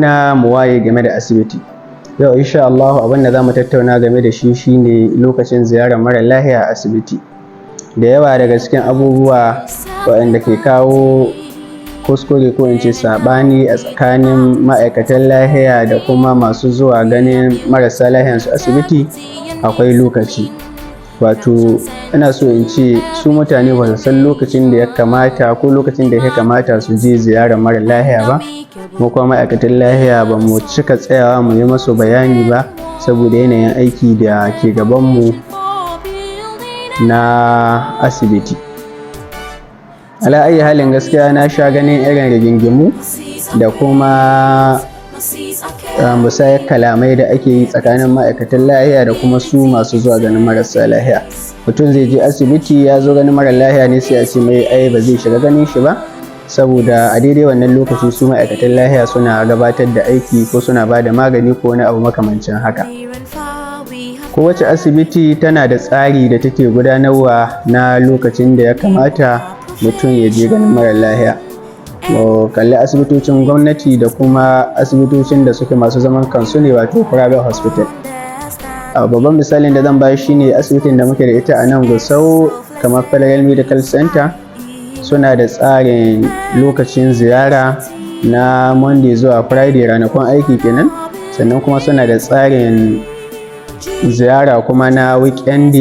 Na mu waye game da asibiti. Yau insha Allahu abin da za mu tattauna game da shi shine lokacin ziyarar mara lahiya a asibiti. Da yawa daga cikin abubuwa waɗanda ke kawo kuskure ko in ce saɓani a tsakanin ma'aikatan lahiya da kuma masu zuwa ganin marasa lahiyansu asibiti, akwai lokaci. Wato ina so in ce su mutane ba su san lokacin da ya kamata ko lokacin da ya kamata su je ziyarar mara lahiya ba. Mu kuma ma'aikatan lahiya ba mu cika tsayawa mu yi masu bayani ba saboda yanayin aiki da ke gabanmu na asibiti. Ala ayyi halin, gaskiya na sha ganin irin rigingimu da kuma musayar kalamai da ake yi tsakanin ma'aikatan lahiya da kuma su masu zuwa ganin marasa lahiya. Mutum zai je asibiti, ya zo ganin mara lahiya ne, sai a ce mai ai ba zai shiga ganin shi ba, saboda a daidai wannan lokaci su ma'aikatan lahiya suna gabatar da aiki ko suna ba da magani ko wani abu makamancin haka. Kowace asibiti tana da tsari da take gudanarwa na lokacin da ya kamata mutum ya je ganin mara lahiya. Mu kalli asibitocin gwamnati da kuma asibitocin da suke masu zaman kansu ne, wato private hospital. Babban misalin da zan bayar shine asibitin da muke da ita a nan Gusau, kamar Federal Medical Center, suna da tsarin lokacin ziyara na Monday zuwa Friday, ranakun aiki kenan. Sannan kuma suna da tsarin ziyara kuma na weekend,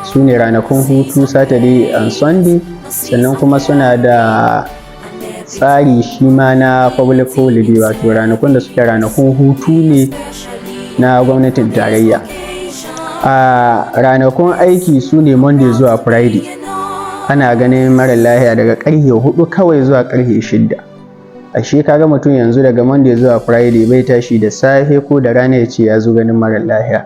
su ne ranakun hutu, Saturday and Sunday. Sannan kuma suna da tsari shi ma na public holiday, wato ranakun da suke ranakun hutu ne na gwamnatin tarayya. A ranakun aiki su ne Monday zuwa Friday, ana ganin mara lahiya daga karfe 4 kawai zuwa karfe 6. Ashe kaga mutum yanzu daga Monday zuwa Friday bai tashi da safe ko da rana ya ce ya zo ganin mara lahiya.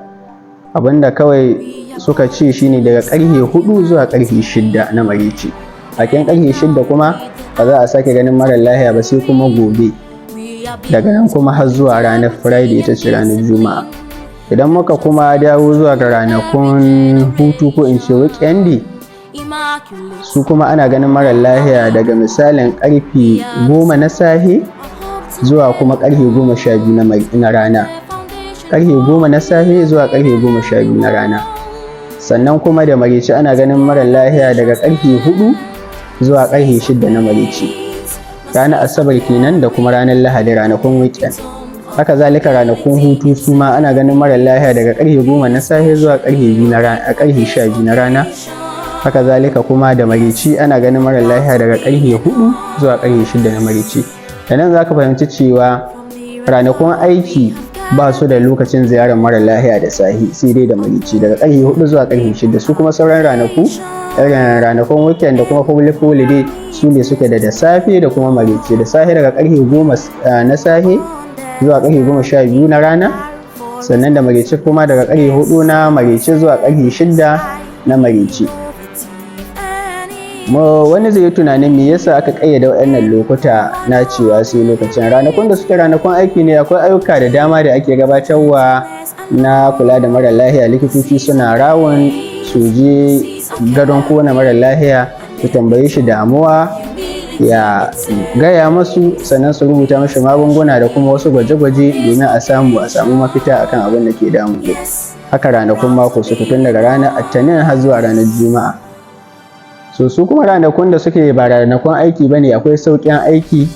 Abinda kawai suka ce shine daga karfe 4 zuwa karfe 6 na maraice. Bakin karfe 6 kuma ba za a sake ganin mara lahiya ba, sai kuma gobe. Daga nan kuma har zuwa ranar Friday, ita ce ranar Juma'a. Idan muka kuma dawo zuwa ga ranakun hutu ko in ce weekend, su kuma ana ganin mara lahiya daga misalin karfe 10 na safe zuwa kuma karfe 12 na rana. Karfe 10 na safe zuwa karfe 12 na rana. Sannan kuma da maraice ana ganin mara lahiya daga karfe 4 zuwa karfe 6 na maraice. Ranar Asabar kenan da kuma ranar Lahadi, ranakun weekend. Haka zalika ranakun hutu, su ma ana ganin mara lahiya daga karfe 10 na safe zuwa karfe 12 na rana. Haka zalika kuma da maraice ana ganin mara lahiya daga karfe 4 zuwa karfe 6 na maraice. Da nan za ka fahimci cewa ranakun aiki ba su da lokacin ziyarar mara lahiya da safe, sai dai da maraice daga karfe 4 zuwa karfe 6. Su kuma sauran ranaku, irin ranakun weekend da kuma public holiday, su ne suke da safe da kuma maraice. Da safe daga karfe 10 na safe zuwa karfe 12 na rana, sannan da maraice kuma daga karfe 4 na maraice zuwa karfe 6 na maraice. Wani zai yi tunanin me yasa aka ƙayyade waɗannan lokuta na cewa sai lokacin ranakun da suke ranakun aiki ne. Akwai ayyuka da dama da ake gabatarwa na kula da mara lahiya. Likitoci suna round su je gadon kowane mara lahiya su tambaye shi damuwa, ya gaya masu, sannan su rubuta mashi magunguna da kuma wasu gwaje-gwaje domin a samu mafita akan abin da ke damu. Haka ranakun mako suke, tun daga ranar Attanin har zuwa ranar Juma'a. So su kuma ranakun da suke ba ranakun aiki bane, akwai sauƙin aiki,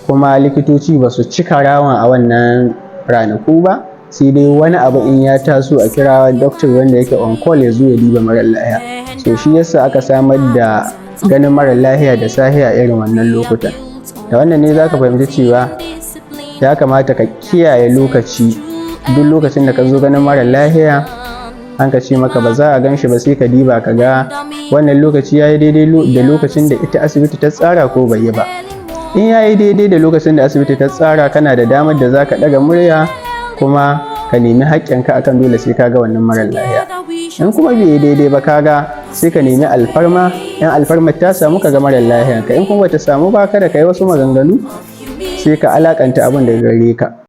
kuma likitoci ba su cika round a wannan ranaku ba, sai dai wani abu in ya taso a kira doctor wanda yake on call ya zo ya duba mara lahiya. So shi yasa aka samar da ganin mara lahiya da sahiya irin wannan lokutan. Da wannan ne zaka fahimci cewa ya kamata ka kiyaye lokaci. Duk lokacin da ka zo ganin mara lahiya an ka ce maka ba za a gan shi ba, sai ka diba ka ga wannan lokaci ya yi daidai da lokacin da ita asibiti ta tsara ko bai yi ba. In ya yi daidai da lokacin da asibiti ta tsara, kana da damar da za ka ɗaga murya kuma ka nemi haƙƙinka akan dole sai ka ga wannan mara lahiya. In kuma bai yi daidai ba, kaga sai ka nemi alfarma. In alfarmar ta samu, ka ga mara lahiyanka. In kuma bata samu ba, kada ka yi wasu maganganu, sai ka alakanta abin da gare ka.